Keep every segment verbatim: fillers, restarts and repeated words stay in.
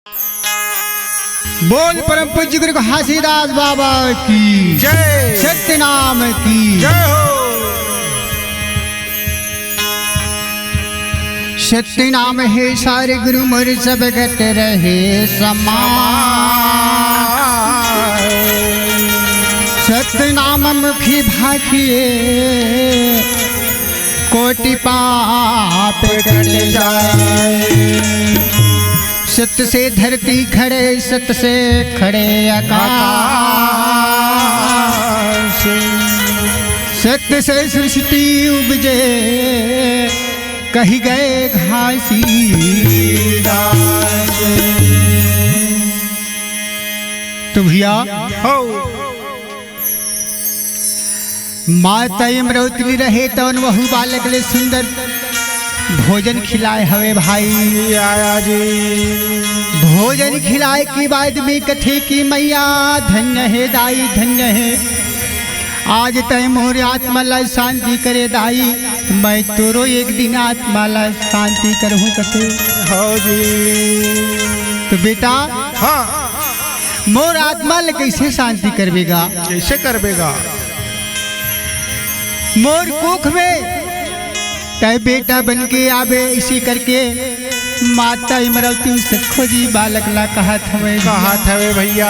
बोल परम पूज्य गुरु घासीदास बाबा की जय। सत्य नाम की जय हो। सत्य नाम हे सारे गुरु मोर सब गत रहे समान। सत्य नाम मुखी भाखिए कोटि पाप कट जाए। सत्य से धरती खड़े, सत्य से खड़े आकाश। सत्य से सृष्टि उपजे, कहि गए घासीदास। तो भैया, हो। माता इमरौतनी रहे तौन वहू बालक ले सुंदर भोजन खिलाए हवे भाई। आया जी। भोजन खिलाए के बाद में कथे कि मैया धन्य हे दाई, धन्य हे, आज तय मोर आत्मा ला शांति करे दाई, मैं तोरो एक दिन आत्मा ला शांति करहूँ कथे। हो जी। तो बेटा, हाँ। मोर आत्मा ले कइसे शांति करबे गा? कइसे करबे गा? मोर कोख में तय बेटा बन के आबे, इसे करके माता इमरौती सतखो जी बालक ला कहत हवे। कहत हवे भैया।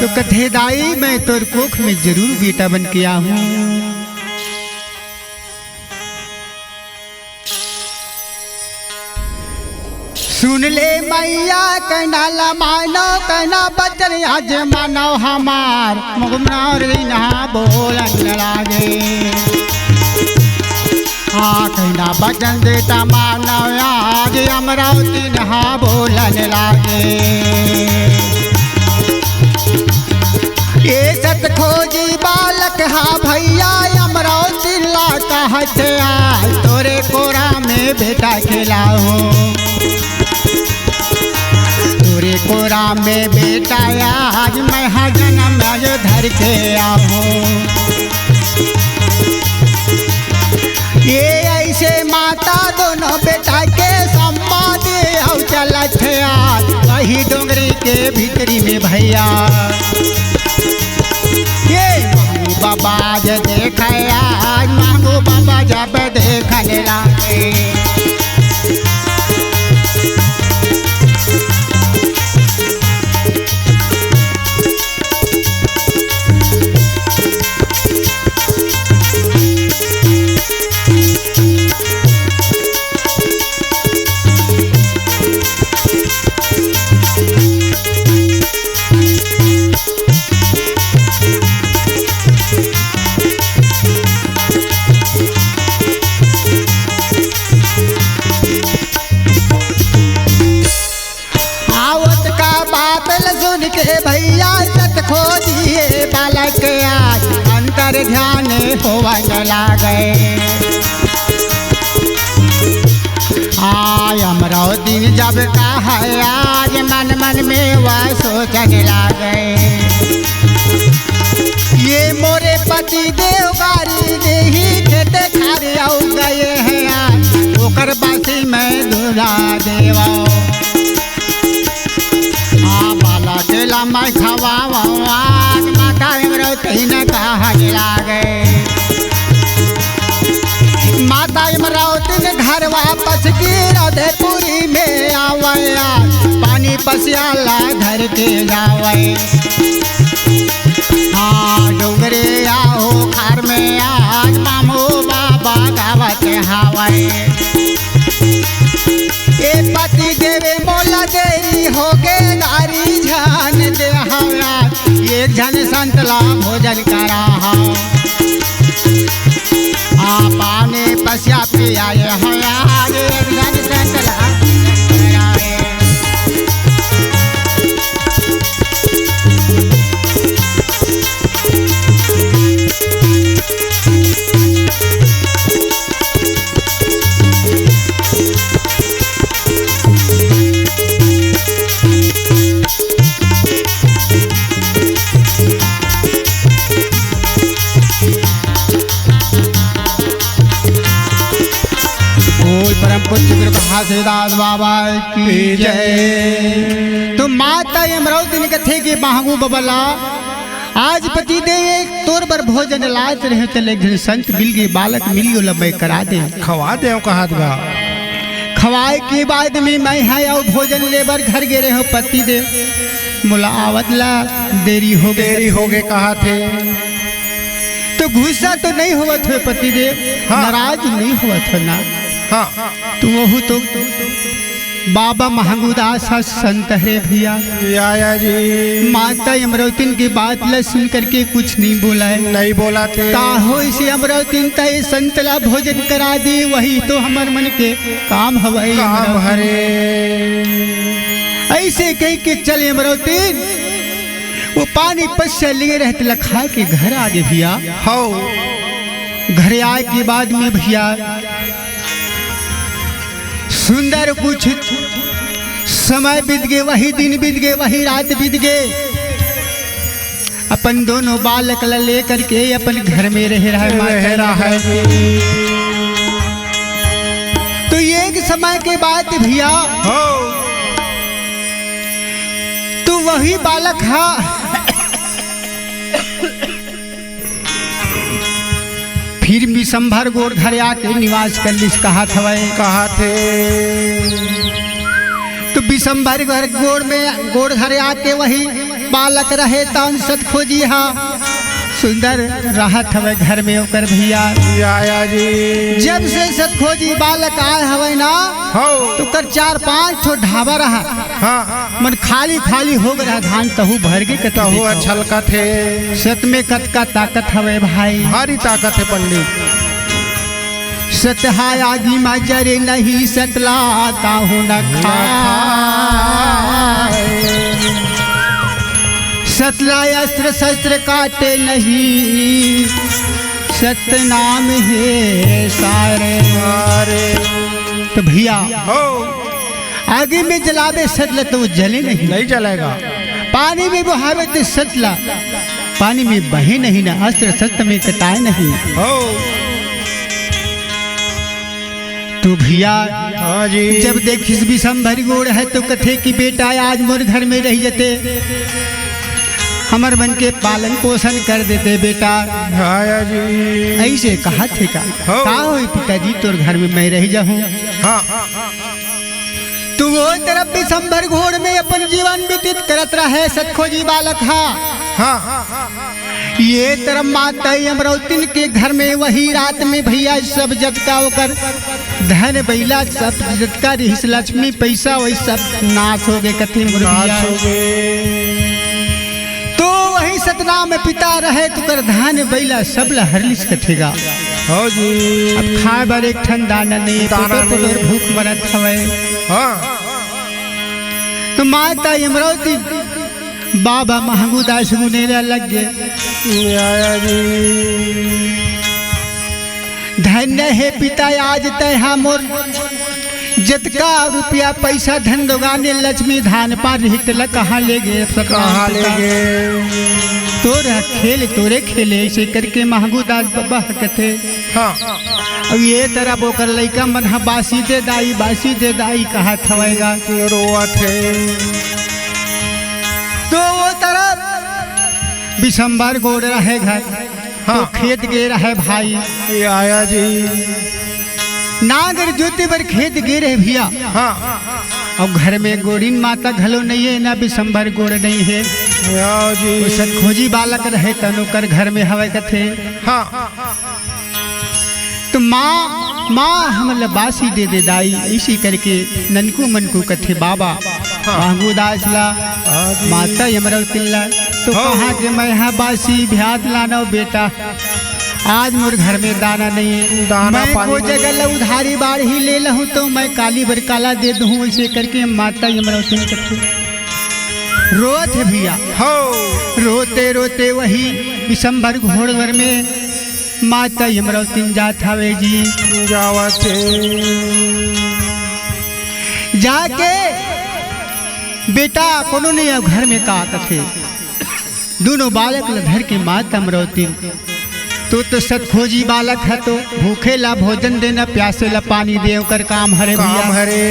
तो कथे दाई, मैं तोर कोख में जरूर बेटा बन के आहूँ। सुन ले मैया कहना ला मानो, कहना बचन आज मानो हमार। मुगमनार ना बोलन लागे। हाँ, कहना बचन देता मानो आज अमरौती ना बोलन लागे। ए सतखोजी बालक हा भैया, अमरौती ला कहत आज तोरे कोरा में बेटा खेलाहूँ। तोरे कोरा में बेटा आज मैं हा जनम आज धर के आहूँ। ये ऐसे माता दोनों बेटा के सम्मा दे अउ चलत हे आज, वही डोंगरी के भीतरी में भैया। ये मांगू बाबा आज देखे आज, मांगू बाबा जब देखन लागे। आवत का बात ल सुन के भैया, सतखोजी बालक आज अंतर ध्यान होवन लागे। आय अमरौती जब का है आज मन मन में वह सोचन लागे। ये मोरे पति देव गारी देही खेत खार आउ गए हैं आज, ओकर बासी मैं दूल्हा देवा। आ बाला के ला मैं खवावा आज, माता इमरौती न कहन लागे। माता इमरौती न घर वापस की राधेपुरी में आवे आज, पानी पसियाला धर के जावे। हाँ, डोंगरे आहो खार में आज मामू बाबा गावत हावय। ए पति देवे मोला देरी होगे गारी झन दे हवय। एक झन संत ला भोजन करा हव। आ पानी पसिया पियाए हवय। एक झन संत ला भोजन कराए। बोल परम पूज्य गुरु घासीदास बाबा की जय। अमरौतिन कथे के महंगू बबा ला, आज पति देव एक तोर बर भोजन लात रहे, त ले एक झन संत मिल गे, बालक मिल गे, ओला मैं करा दे। खवा दे, कहात गा। खवाए के बाद में मैं हा अउ भोजन ले बर घर गे रहे हूँ पति देव, मोला आवत ला देरी हो गे। देरी हो गे कहाथे। तो गुस्सा तो नहीं होवत हो पति देव, हाँ। नाराज नहीं होवत हो ना। हाँ। तो वहू तो बाबा महंगूदास ह संत हरे भैया। या, या जी। माता अमरौतिन के बात ला सुन करके कुछ नहीं बोला है। नहीं बोला थे। का होइसे अमरौतिन, त ए संत ला भोजन करा दी, वही तो हमर मन के काम हवई काम अमरौतिन। हरे। ऐसे कह के चले अमरौतिन, वो पानी पस्या लिए रहत ला खा के घर आ गे भैया। हौ। घर आए के बाद में भैया सुंदर कुछ समय बीत गे, वही दिन बीत गे, वही रात बीत गे। अपन दोनों बालक ला लेकर के अपन घर में रह रहा है, माता रह रहा है। तो ये एक समय के बात भैया, हो। तो वही बालक हा फिर बिसंभर गोड़ घरे आके निवास कर लिस, कहात हवय। कहाथे। तो बिसंभर घर गोड़ में, गोड़ घरे आके वही बालक रहे, तौन सतखोजी हा सुंदर रहत हवय घर में ओकर भैया। या, या जी। जब से सतखोजी बालक आए हवय ना, हौ। तो ओकर चार पांच ठो ढाबा रहा। हाँ। मन खाली खाली हो गया, धान तहू भर के कतहू तहू देखो। अच्छा लगत हे। सत में कतका ताकत हवे भाई। भारी ताकत हे पंडित। सत हा आगी मा जरे नहीं, सतला ताहू न खाए। सतला अस्त्र शस्त्र काटे नहीं, सत नाम हे सारे। सारे। तो भैया, हो। आगी में जलावे सतला तो वो जले नहीं। नहीं जलेगा। पानी में बहावे तो सतला पानी में बहे नहीं ना, अस्त्र शस्त्र में कटाए नहीं। हो। तू भैया, हाँ जी। जब देखिस बिसंभर गोड़ है तो कथे कि बेटा आज मोर घर में रह जते, हमर मन के पालन पोषण कर देते बेटा। हाँ जी। ऐसे कहा थे का? हो। का होई पिताजी, तोर घर में मैं रह जाहूँ। हाँ। तो वो तरफ बिसंभर गोड़ में अपन जीवन व्यतीत करत रहे सतखोजी बालक हा। हाँ। ये तरफ माता अमरौतिन के घर में वही रात में भैया सब जतका ओकर धन बैला सब जतका रिहिस लक्ष्मी पैसा वही सब नाश हो गए कथे मोर नाश भैया। हो गए। तो वही सतनाम पिता रहे तो कर धान बैला सब ल हरलिस कथेगा। हो जी। अब खाए बर एक ठन दाना नहीं, दाना पोटो पोटो नहीं। भूख मरत हवय। हाँ। तो माता अमरौतिन बाबा महंगूदास गुनेरा लग गए। आया जी। धन्य हे पिता, आज तै हा मोर जतका रुपया पैसा धन दोगाने लक्ष्मी धान पान रहित ल कहाँ ले गए? कहाँ ले गए? तोर खेल तोरे खेले, ऐसे करके महंगूदास बाबा ह कथे। हाँ। अब ये तरफ ओकर लइका मन ह बासी दे दाई, बासी दे दाई कहत हवय गा। रोवत हे। तो वो तरफ बिसंबर गोड़ रहे घर। हाँ। तो खेत गे रहे भाई। ये आया जी। नांगर जोते बर खेत गे रहे भैया। हाँ। अब घर में गोड़िन माता घलो नहीं है, ना बिसंबर गोड़ नहीं है। या जी। वो सतखोजी बालक रहे तन ओकर घर में हवय कथे। हाँ। तो माँ, माँ हमन ल बासी दे दे दाई, ऐसी करके ननकू मनकू कथे बाबा। हाँ। महंगूदास ला, हाँ जी। माता अमरौतिन ला, तो हाँ। कहाँ के मैं हा बासी भात लानव बेटा, आज मोर घर में दाना नहीं है। दाना मैं पानी को नहीं। जगह ला उधारी बाढ़ ही ले लहूँ तो मैं काली बर काला दे दूँ, ऐसे करके माता अमरौतिन कथे। रोत हे भैया। हो। रोते रोते वही बिसंबर घोड़वर में माता अमरौतिन जात हवे जी। जावत हे। जाके बेटा कोनो नहीं अब घर में का कथे। दोनों बालक ल धर के माता अमरौतिन तो, तो सतखोजी बालक ह तो भूखे ला भोजन देना, प्यासे ला पानी दे, ओकर काम हरे काम भैया। हरे।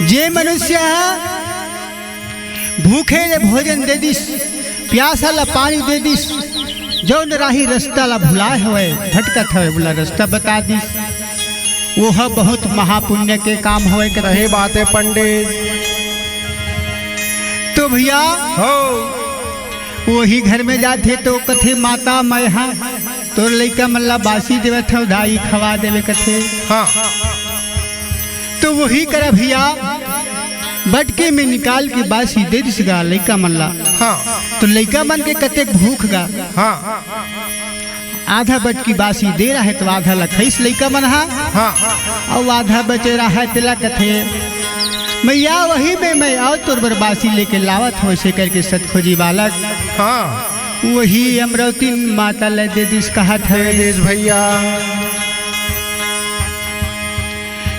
जे मनुष्य ह भूखे ले भोजन दे दिस, प्यासा ला पानी दे दिस, जौन राही रस्ता ला भुलाए हवय, भटकत हवय, ओला रस्ता बता दिस। वो ह बहुत महापुण्य के काम हवय कथे। सही बात है पंडित। तो भैया, हो। वही घर में जाथे तो कथे, "माता, मैं हा तोर लइका मन ला बासी देवत हव, दाई खवा देवे," कथे। हाँ। तो वही करा भैया, बटके में निकाल के बासी दे दिस गा लइका मन ला। हाँ। तो लइका मन के कतेक भूख गा। हाँ। आधा बटकी बासी दे रहे तो आधा ला खइस लइका मन हा। हाँ। अउ आधा बचे रहे तेला कथे, "मैया, वही में मैं अउ तोर बर बासी लेके लावत हव," से करके सतखोजी बालक। हाँ। वही अमरौती माता ला दे दिस कहत हे। दे दिस भैया।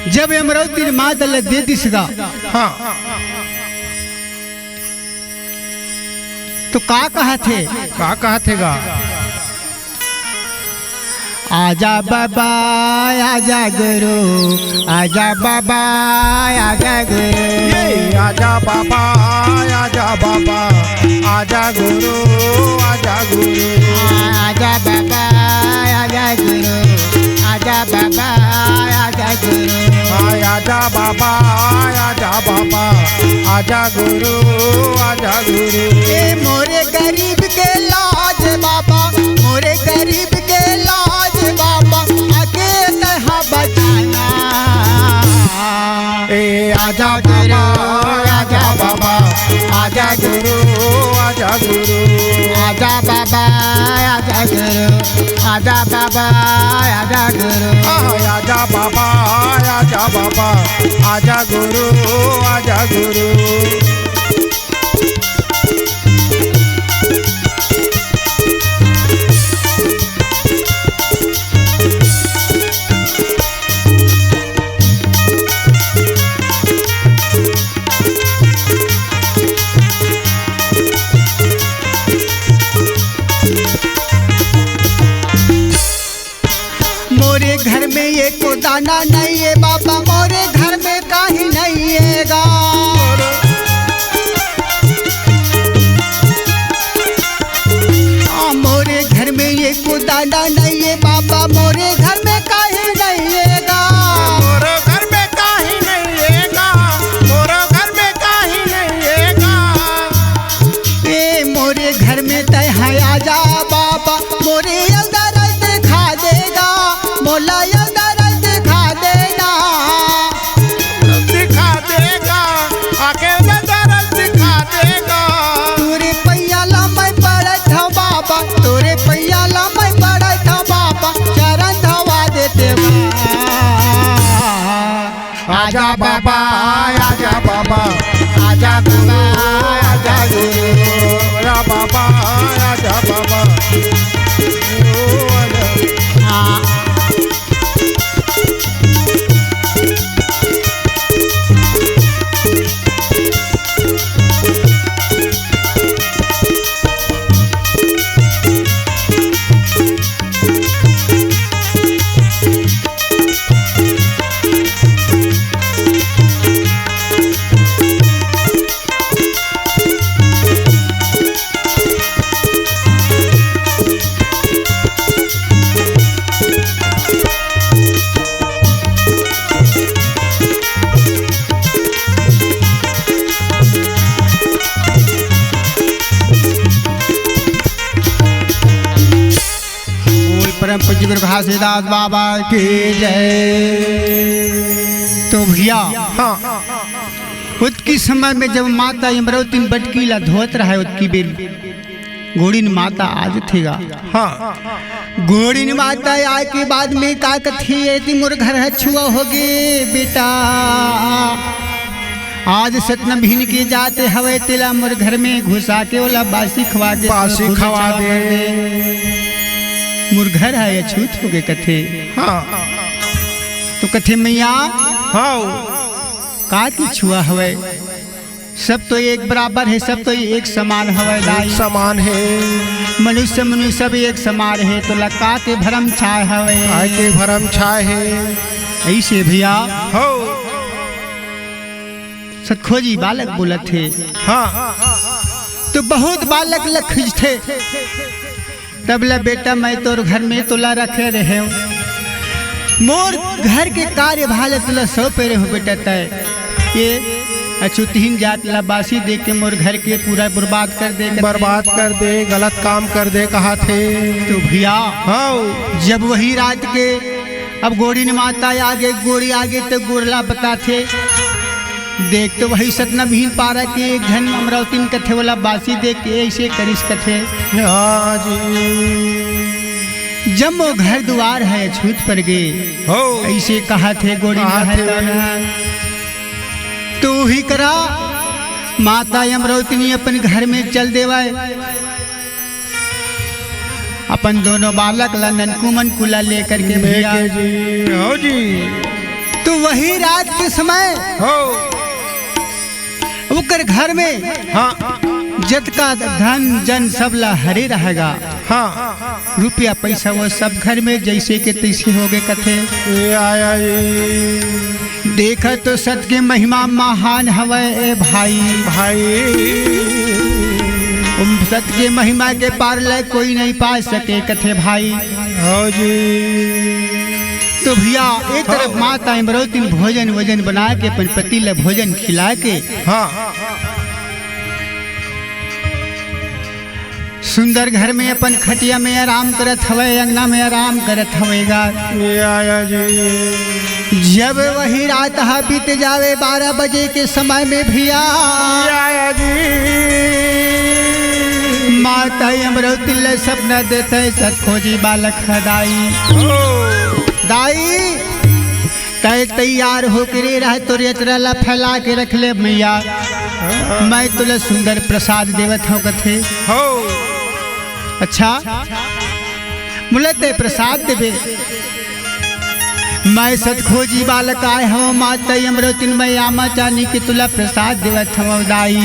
जब अमरौती माता ला दे दिस गा, हाँ। तो का कहत हे? का कहत हे गा? आजा बाबा, आजा गुरु, आजा बाबा, आजा गुरु। ये आजा बाबा, आजा बाबा, आजा गुरु, आजा गुरु। आजा बाबा, आजा गुरु, आजा बाबा, आजा गुरु। आजा बाबा, आजा बाबा, आजा गुरु, आजा गुरु। ए मोरे गरीब के लाज बाबा, मोरे गरीब के लाज बाबा, आके तहा बचाना। ए आजा बाबा, आजा बाबा, आजा गुरु, आजा गुरु। आजा बाबा, आजा गुरु, आजा बाबा, आजा गुरु। आह, आजा बाबा, आजा बाबा, आजा गुरु, आजा गुरु। मोरे घर में एको दाना नहीं है बाबा, मोरे घर में काहीं नहीं है गा। आ, मोरे घर में एको दाना नहीं है बाबा, मोरे घर में काहीं नहीं है गा। मोरे घर में काहीं नहीं है गा, मोरे घर में काहीं नहीं है गा। ए मोरे घर में तैं हा आजा बाबा, मोरे अंदर दिखा देगा, मोला अंदर दिखा देना। दिखा देगा, आके अंदर दिखा देगा। तोरे पैया ला मैं पड़त हव बाबा, तोरे पैया ला मैं पड़त हव बाबा, चरण धवा देते बा। आजा बाबा, आजा बाबा, आजा गुरु, आजा गुरु। आजा बाबा, आजा बाबा। ओ, आजा। आ। बोल परम पूज्य गुरु घासीदास बाबा की जय। तो भैया, हाँ। उतकी समय में जब माता इमरौतिन बटकी ला धोत रहा है, उतकी बेर गोड़िन माता आ जथे गा। हाँ। गोड़िन माता आए के बाद में का कथे, "एती मोर घर ह छुआ होगे बेटा, आज सतनभिन के जाते हवय, तेला मोर घर में घुसा के ओला बासी खवा के बासी खवा दे। मोर घर ह अछूत होगे," कथे। हाँ। तो कथे, "मैया, हाँ। का के छुआ हवय?" सब तो एक बराबर हे, सब तो एक समान हवय दाई। समान हे। मनुष्य मनुष्य सब एक समान हे, तो लका के भरम छाय हवय। आय के भरम छाय हे। अइसे भैया। हो। सतखोजी बालक बोलत हे। हाँ। बहुत बालक ल खींचथे। तब ले बेटा, मैं तोर घर में तोला रखे रहेंव, मोर घर के कार्यभार ल तोला सौंपे रहेंव बेटा, तैं ये अछूतहीन जात ला बासी दे के मोर घर के पूरा बर्बाद कर दे, बर्बाद कर दे, गलत काम कर दे कहाथे। तो भैया, हाँ। जब वही रात के अब गोड़िन माता आगे, गोड़ी आगे तो गोड़ ला बताथे। देख तो वही सतना बिहिन पारा के एक झन अमरौतिन कथे, ओला बासी देख के ऐसे करिस कथे। हाँ जी। जब मोर घर दुआर हे अछूत पर गे, हो। ऐसे कहाथे गोड़ी कहाथे। तो ही करा माता अमरौतिन अपन घर में चल देवय। अपन दोनों बालक ला, ननकू मनकू ला लेकर के भैया। लेके जी, हो जी। तो वही रात के समय हो। ओकर घर में हाँ। जतका धन जन सब ला हरे रहेगा। हाँ। रुपया पैसा वो सब घर में जैसे के तैसे होगे कथे। ये आया जी। देखा तो सत के महिमा महान हवय ए भाई। भाई। उम सत के महिमा के पार ले कोई नहीं पा सके कथे भाई। हो जी। तो भैया, एक तरफ हाँ। माता अमरौतिन भोजन वोजन बना के अपन पति ल भोजन खिला के हाँ। सुंदर घर में अपन खटिया में आराम करत हवय, अंगना में आराम करत हवय गा। ये आया जी। जब वही रात हा बीत जावे बारह बजे के समय में भैया, ये आया जी। माता अमरौतिन ल सपना देथे सतखोजी बालक ह दाई। हो। दाई, तय तैयार होके रे रह, तोर अचरा ला फैला के रख ले मैया। मैं तोला सुंदर प्रसाद देवत हव कथे। हो। अच्छा, मोला तय प्रसाद देबे। मैं सतखोजी बालक आय हव, माता अमरौतिन मैं आमा चानी के तोला प्रसाद देवत हव दाई।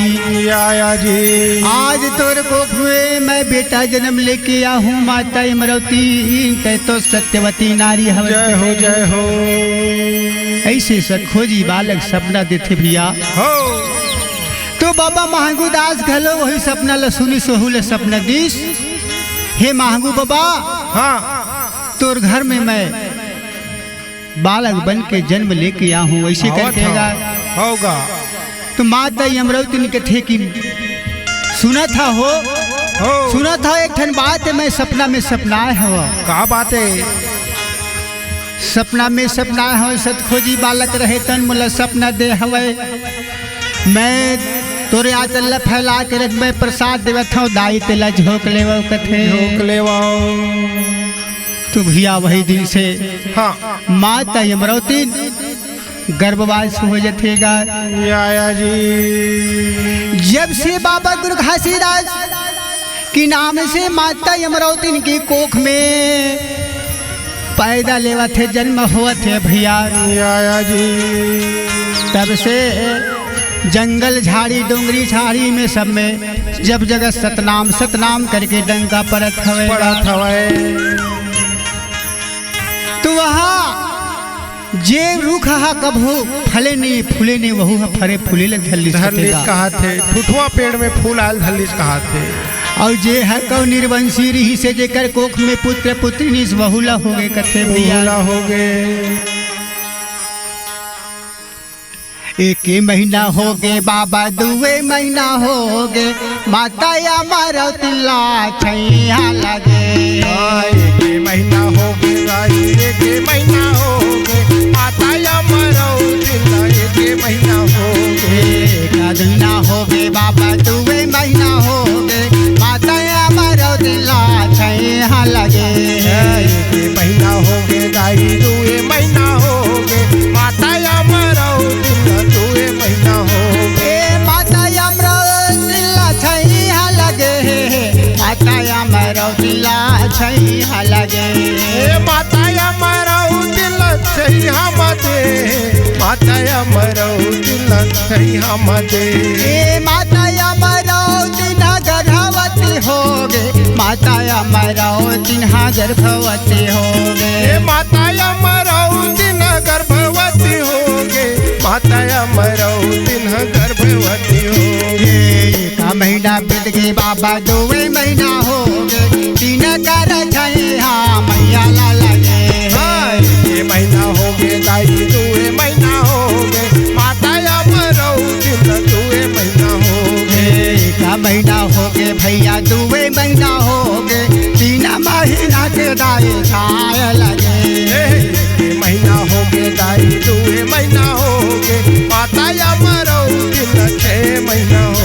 या, या जी। आज तोर कोख में मैं बेटा जन्म लेके आहूँ, माता अमरौतिन, तय तो सत्यवती नारी हवस। जय हो, जय हो। ऐसे सतखोजी बालक सपना देथे भैया। हो। तो बाबा महंगू दास घलो वही सपना ल सुनिस, वहू ल सपना दिस। हे महंगू बाबा, हाँ। तोर घर में मैं बालक बन के जन्म लेके आहूँ, वैसे आवत करके हव। गा। होगा। तो माता अमरौतिन कथे कि सुनत हा हो, हो। सुनत हा एक ठन बात है, मैं सपना में सपनाए हव। का बात है? सपना में सपनाए हव, सतखोजी बालक रहे तन मोला सपना दे हवय। मैं तोरे आचल ल फैला के रख, मैं प्रसाद देवत हव, दाई तेला झोंक लेवव कथे। झोंक लेवव। तो भैया वही दिन से हाँ। माता अमरौतिन गर्भवास हो जथे गा। या, या जी। जब से बाबा गुरु घासीदास के नाम से माता अमरौतिन के कोख में पैदा लेवत हे, जन्म होवत हे भैया। या, या जी। तब से जंगल झाड़ी डोंगरी झाड़ी में सब में जब जगह सतनाम सतनाम करके डंका परत हवय। परत हवय। तो वहाँ जे रुख हा कभू फले नहीं, फूले नहीं, वहू हा फरे फूले ल धर लिस धर लिस कहा थे। कहा थे, ठुठुआ पेड़ में फूल आयल धर लिस कहा थे। अउ जे हा कउ निर्वंशी रिहिस हे, जेकर कोख में पुत्र पुत्री निस, वहू ला होगे कथे भैया। वहू ला होगे। एके महीना होगे बाबा, दुए महीना होगे, माता अमरौतिन ला छैया लगे। हाँ, एके महीना होगे दाई, एके महीना होगे, माता अमरौतिन ला एके महीना होगे। एका महीना होगे बाबा, दुए महीना होगे, माता अमरौतिन ला छैया लगे। एके महीना होगे दाई, दुए महीना होगे, माता अमरौतिन ला दुए महीना होगे। ए माता अमरौतिन ला छैया लगे, माता अमरौतिन ला छैया लगे। ए माता अमरौतिन ला छैया मते, माता अमरौतिन ला छैया मते। ए माता अमरौतिन हा गर्भवती होगे, माता अमरौतिन हा गर्भवती होगे। ए माता अमरौतिन हा गर्भवती होगे, माता अमरौतिन हा गर्भवती होगे। एका महीना बीत गे दुए महीना होगे, तीन कर छैहा मैया ला लगे। हाँ, एक महीना होगे दाई, दुए महीना होगे, माता अमरौतिन दुए महीना होगे। एक महीना होगे भैया, दुए महीना होगे, तीन महीना के दाई छाय लगे। एक महीना होगे दाई, दुए महीना होगे, माता अमरौतिन छे महीना होगे।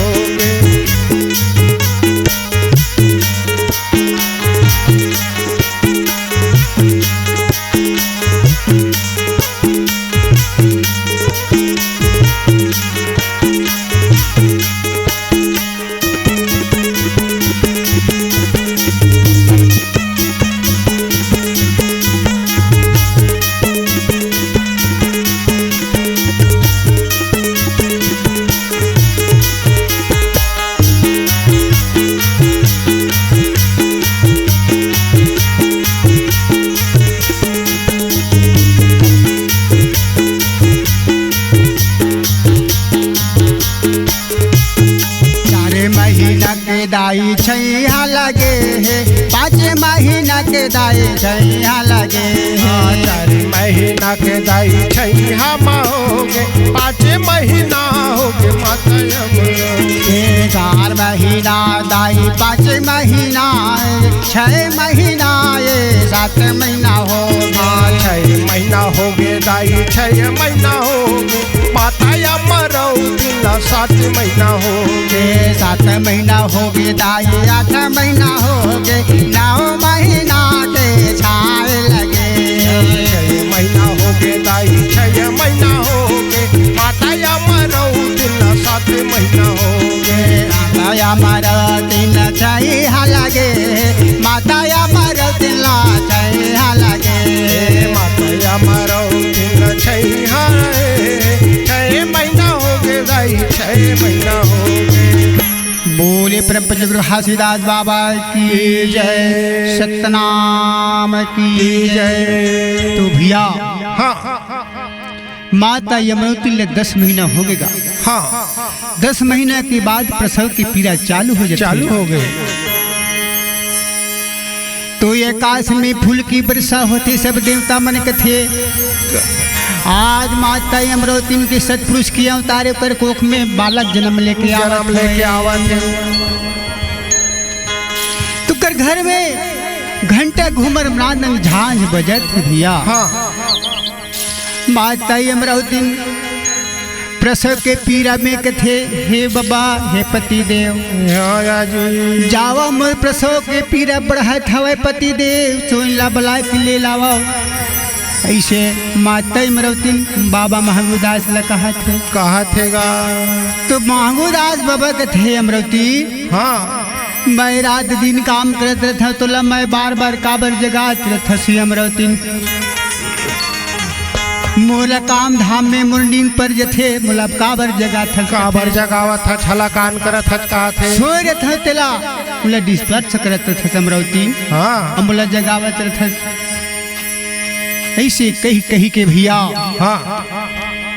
चार महीना के दाई छैहा लगे हे, पाँच महीना के दाई छैहा लगे हे। हाँ, चार महीना के दाई छैहा मा होगे, पाँच महीना होगे माता अमरौतिन। ए, चार महीना दाई, पाँच महीना, छह महीना, ए, सात महीना होगे। हाँ, छह महीना होगे दाई, छह महीना होगे, माता अमरौतिन ला सात महीना होगे। ए, सात महीना होगे दाई, आठ महीना होगे, नौ महीना के छाय लगे। छह महीना होगे दाई, छह महीना होगे, माता अमरौतिन ला सात महीना होगे। माता अमरौतिन छैहा लगे, माता अमरौतिन ला छैहा लगे। ए, माता अमरौतिन छैहा, छह महीना होगे दाई, छह महीना होगे। बोले परम पूज्य गुरु घासीदास बाबा की की जय। सतनाम की की जय। जय। तो भैया, हाँ। माता अमरौतिन ले दस महीना होगे गा। हाँ। दस महीना के बाद प्रसव के पीड़ा चालू हो जाथे। चालू होगे। तो एकास में फूल की वर्षा होथे, सब देवता मन कथे, आज माता अमरौतिन के सतपुरुष के अवतार, ओकर कोख में बालक जन्म लेके आवत जन्म लेके हे। आवत हे। तो कर घर में घंटा घूमर मृदंग झांझ बजत हे भैया। हाँ। माता अमरौतिन प्रसव के पीड़ा में कथे, हे बाबा, हे पति देव, हाँ, या जी। जावा मोर प्रसव के पीड़ा बढ़त हवय पति देव, सोइन ला बला के ले लावा। ऐसे माता अमरौतिन बाबा महंगूदास ला कहत हे। कहत हे गा। तो महंगूदास बाबा कथे, अमरौतिन, हाँ। मैं रात दिन काम करत रहत हंव, तोला मैं बार बार काबर जगात रहत हंव अमरौतिन? मोला काम धाम में मोर नींद पर जथे, मोला काबर जगात हस? काबर जगावत हस? हलाकान करत हस, कहत हे। सोए रहत हंव तेला, मोला disturb करत हस अमरौतिन। हाँ। अब मोला जगावत रहत हस। ऐसे कही कही के भैया, हाँ।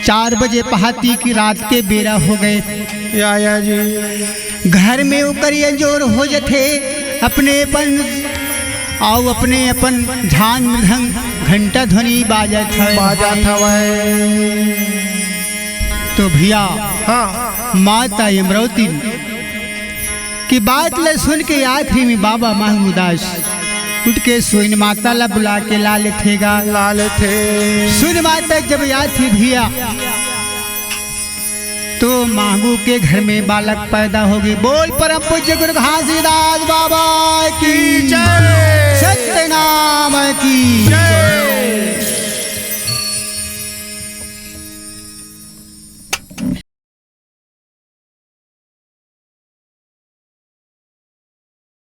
चार बजे पहाती की रात के बेरा होगे। या, या जी। घर में ओकर अंजोर हो जथे, अपने अपन, अउ अपने अपन झांझ मृदंग घंटा ध्वनि बाजत हवय। बाजत हवय। तो भैया, हाँ। माता अमरौतिन के बात ल सुन के आखिरी में बाबा महंगूदास उठ के सोइन माता ला बुला के ला लेथे गा। ला लेथे। सोइन माता जब आथे भैया, तो महंगू के घर में बालक पैदा होगे। बोल परम पूज्य गुरु घासीदास बाबा की की जय। सत्यनाम की जय।